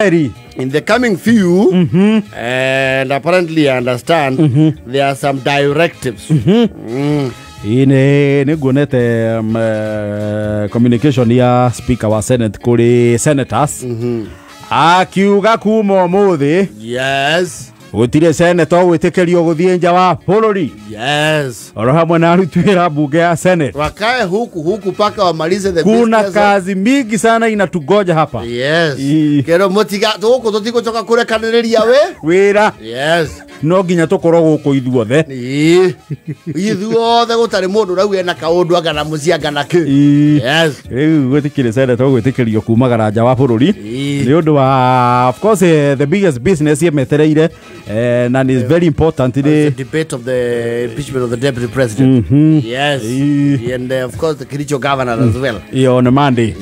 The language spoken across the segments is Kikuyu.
In the coming few, and apparently I understand there are some directives. Ine niguonete communication ya speaker wa Senate kuri senators. Akiuga kuma umuthi. Yes. Gutire senator gwitikirio guthie nja wa bururi. Yes. Oro hamwe na aruti wira bunge ya Senate. Wakae huku huku paka wamalize the business. Kuna kazi mingi sana inatugoja hapa. Yes. Kero mutiga tuko tutigucoka kurekaniriria we. Wira. Yes. No nginya tukorwo guku ithuothe. Ithuothe gutari mundu rau ena kaundu anga na muci anga na ki. Yes. Riu gutikire senator gwitikirio kumagara nja wa bururi. Ni undu wa of course the biggest business yemetereire. And it's very important today. The debate of the impeachment of the deputy president. Yes. And of course the Kericho governor as well. Yeah, on Monday.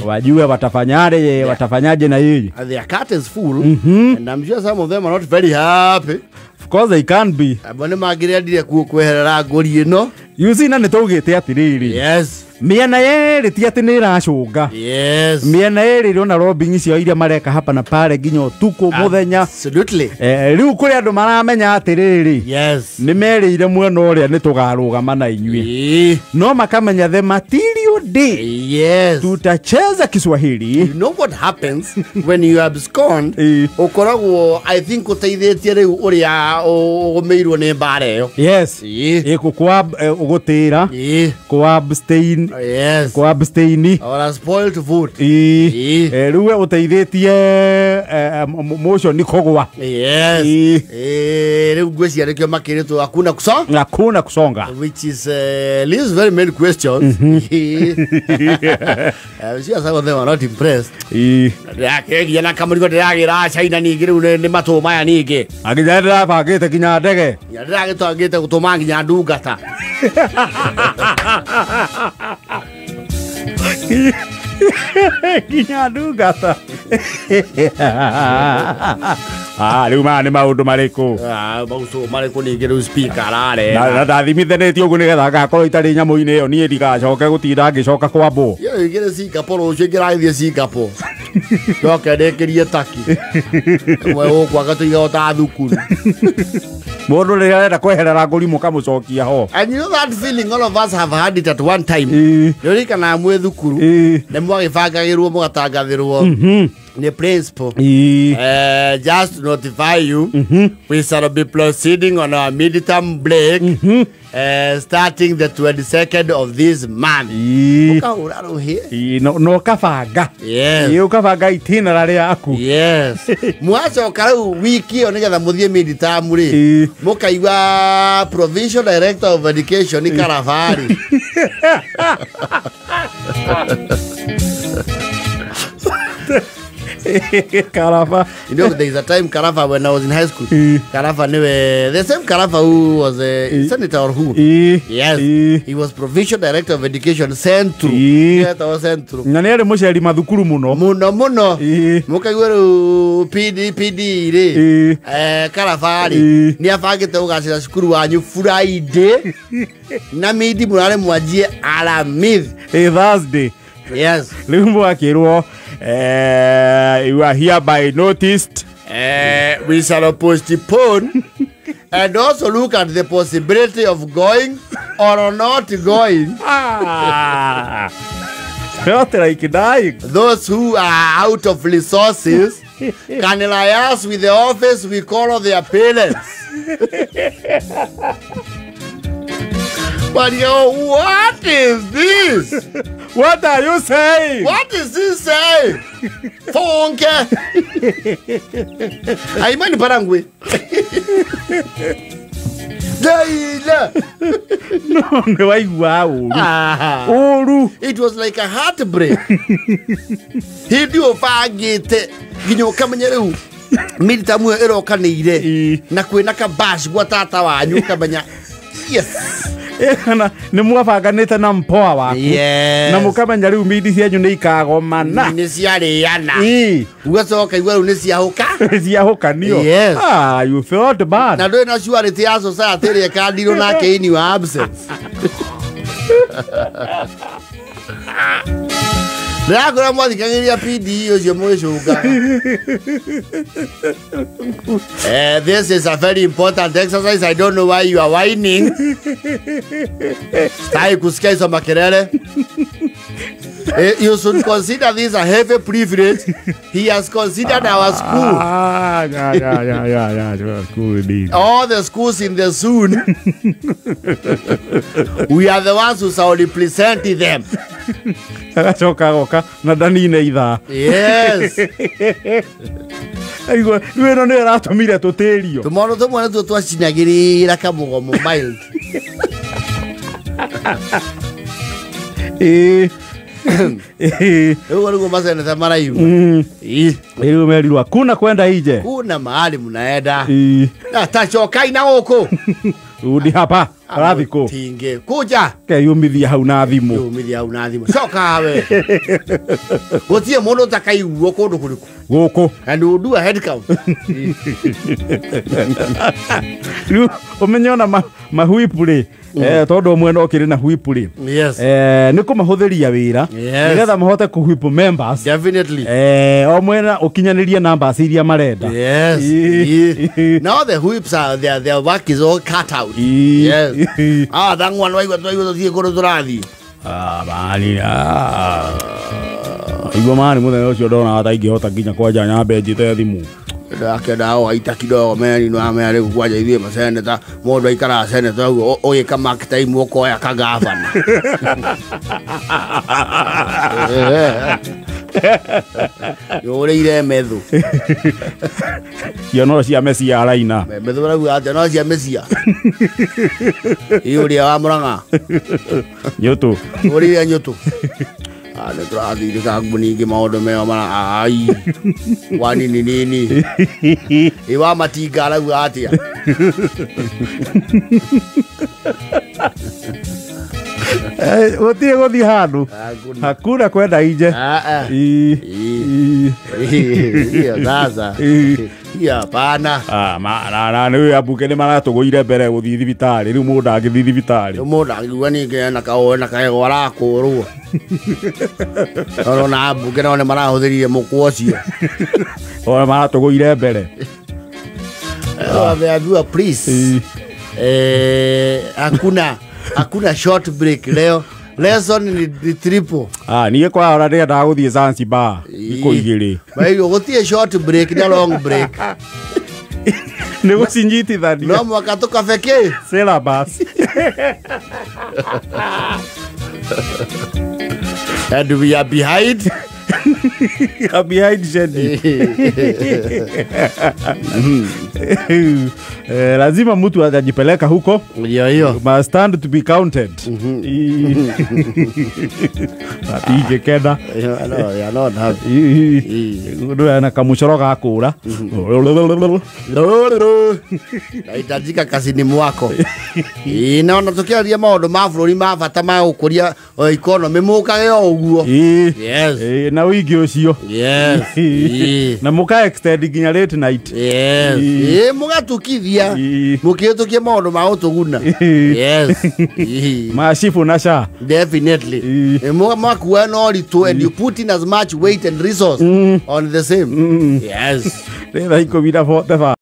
Wajue watafanyaje, watafanyaje na yeye. And their cart is full. And I'm sure some of them are not very happy. Of course they can be. Abone magirendire kweherera ngori ino. You see na nitugite atiriri. Yes. Miena yeri ti ati ni iracunga. Yes. Miena yeri rona lobbying icio iria mareka hapa na pale nginya utuku muthenya. Absolutely. Riu kuri andu maramenya atiriri. Yes. Ni merire mwena uria ni tugarugama na inyui. No makamenya the material day. Yes. Tutacheza Kiswahili. You know what happens when you abscond? Ukoragwo I think uteithitie riu uria ugumiirwo ni mbara iyo. Yes. Ikukwa ugutira. Ku abstain. Yes. Ku abstain. Or a spoiled vote. Riu uteithitie motion ni kugwa. Yes. Riu ngwiciria nikio makiritwo hakuna kusonga. Hakuna kusonga. Which is leaves very many questions. I'm sure some of them are not impressed. Nginya na kamurigo ndiragira China ningi riu ni matũ maya ningi. Nginya ndirabangite nginya ndege. Nginya ndiragĩtangĩte gũtũma nginya ndungata. Nginya ndungata. Riu maya nĩ maũndũ marĩkũ? Maũndũ marĩkũ ningĩ rĩu speaker arare. Na ndathimithanĩtie ũguo nĩgetha ngakorwo itarĩ nyamũ-inĩ ĩyo niĩ ndigacoke gũtinda ngĩcoka kwambwo. Iyo ingĩrĩ Singapore rũciũ ingĩragĩthiĩ Singapore. Njoke ndĩkĩrie Turkey. Ĩmwe gũkũ agatũiga ta thukuru. Mũndũ rĩrĩa arenda kweherera ngũri mũkamũcokia ho. And you know that feeling all of us have had it at one time. Nĩũririkanaga mwĩ thukuru nĩ mwagĩbangagĩrwo mũgatangathĩrwo nĩ principal. Just to notify you, we shall be proceeding on our midterm break starting the 22nd of this month. Ukahura rũhĩ. No kabanga. Yes. Ukabanga itinerary yaku. Yes. Mwacoka rĩu wiki ĩyo nĩgetha mũthiĩ midterm rĩ, mũkaigua Provincial Director of Education nĩ Karabari. Karafa. You know, there is a time Karafa when I was in high school. Karafa knew the same Karafa who was a senator or who. Yes. He was Provincial Director of Education Central. Yes, was Central. Na nĩ arĩ mũceri mathukuru mũno. Mũno mũno. Mũkaigua rĩu PD PD rĩ. Karafa rĩ nĩ abangĩte gũgacĩra cukuru wanyu Friday na midi mũrare mwanjie Alhamisi. Thursday. Yes. Rĩu mwakĩrwo you are hereby noticed. We shall postpone and also look at the possibility of going or not going. Not like dying. Those who are out of resources can liaise with the office. We call their parents. But yo, what is this? What are you saying? What is this saying? Fonke. Aimani parangwe. Daila. No, no, I wow. It was like a heartbreak. He do fagite. Nginya ukamenya riu midterm ĩyo ĩrokanĩire na kwĩna kabash gwa tata wanyu ukamenya yes. Nĩ mwabanganĩte na mpoa waku. Yes. Na mũkamenya rĩu mindi cianyu nĩ ikagomana. Nĩ ciarĩana. Ũgacoka igua rĩu nĩ ciahũka. Ciahũkanio. Yes. You felt bad. Na ndũrĩ na surety ya society ĩrĩa ĩkandirwo nake in your absence. Ndĩrakora mwathikagĩrĩria PDE ũcio mwĩcũngaga. This is a very important exercise. I don't know why you are whining. Sitaki kusikia hizo makelele. You should consider this a heavy privilege. He has considered our school. Yeah. School indeed. All the schools in the zone. We are the ones who shall represent them. Agacoka agoka na ndanine ithaa. Yes. Aigua rĩu ĩno nĩyo ĩratũmire tũtĩrio. Tũmaũndũ tũmwe nĩtuo twacinagĩrĩra kamũgomo mild. Ĩĩ. Rĩu nĩguo maseneta maraigua. Rĩu merirwo hakuna kwenda nje. Kuna mahali mnaenda. Tacokai na gũkũ. Rudi hapa. Ũrathiĩ kũ? Tinge. Kuja. Keyumithia hau na thimũ. Yumithia hau na thimũ. Coka we. Gũtirĩ mũndũ ũtakaiguo kũndũ kũrĩkũ. Gũkũ. And we'll do a head count. Rĩu ũmenye ona mahuipu rĩ, tondũ ũmwe no ũkĩrĩ na huipu rĩ. Yes. Nĩ kũmahũthĩria wĩra. Yes. Nĩgetha mahote kũhuipu members. Definitely. O mwena ũkinyanĩrie numbers iria marenda. Yes. Now the whips are their work is all cut out. Yes. Thang'wa nĩ waigua twaigua tũthiĩ kũndũ tũrathiĩ. Mani. Igua mani mũthenya ũcio ndonaga ta ingĩhota nginya kwanja nyambe njĩte thimũ. Ndakenda o aita kidogo meni no amea rĩu kwanja ithuĩ maseneta mũndũ aikaraga seneta ũguo ũgĩka mark time ũkoya kagavana. Yũrĩire methu. Cio no cia mecia araina. Methu marauga atĩa no cia mecia. Ĩ ũrĩa wa Mũrang'a. Nyũtũ. Ũrĩire nyũtũ. Nĩ tũrathire kambuni ingĩ maũndũ meo mara ai wa nini nini. Ĩ wa matinga arauga atĩa. Gũtirĩ gũthiĩ handũ. Hakuna kwenda nje. Hiyo sasa. Hiyo hapana. Nĩ ambunge nĩ maratũgũire mbere gũthiĩ thibitarĩ. Rĩu mũndũ ndangĩthiĩ thibitarĩ. Rĩu mũndũ angiuga ningĩ ena kaũĩ na kaego arakũrwo. Ũrona ambunge nao nĩ marahũthĩrire mũkwa ũcio. Ona maratũgũire mbere. Wameambiwa please. Hakuna short break leo. Lesson ni triple. Niĩ kwahora ndĩrendaga gũthiĩ Zanzibar thikũ igĩrĩ. Maigua gũtirĩ short break na long break. Nĩ gũcinyitithania. No mũhaka tũkabe kĩ? Syllabus. And we are behind. Behind schedule. Lazima mtu atajipeleka huko. Ndio hiyo. Must stand to be counted. Atige kenda. Ya no happy. Ndio ana kamuchoro ga kura. Nahitajika kazini mwako. Naona tukiaria maundu ma bũrũri ma bata ma gũkũria economy mũkage o ũguo. Yes. Na wĩingĩ ũcio. Yes. Na mũka extend nginya late night. Yes. Mũgatukithia. Mũkĩhĩtũkie maũndũ ma gũtũguna. Yes. Macibu na sha. Definitely. Mwakuwa na ũritũ and you put in as much weight and resource on the same. Yes. 10:45.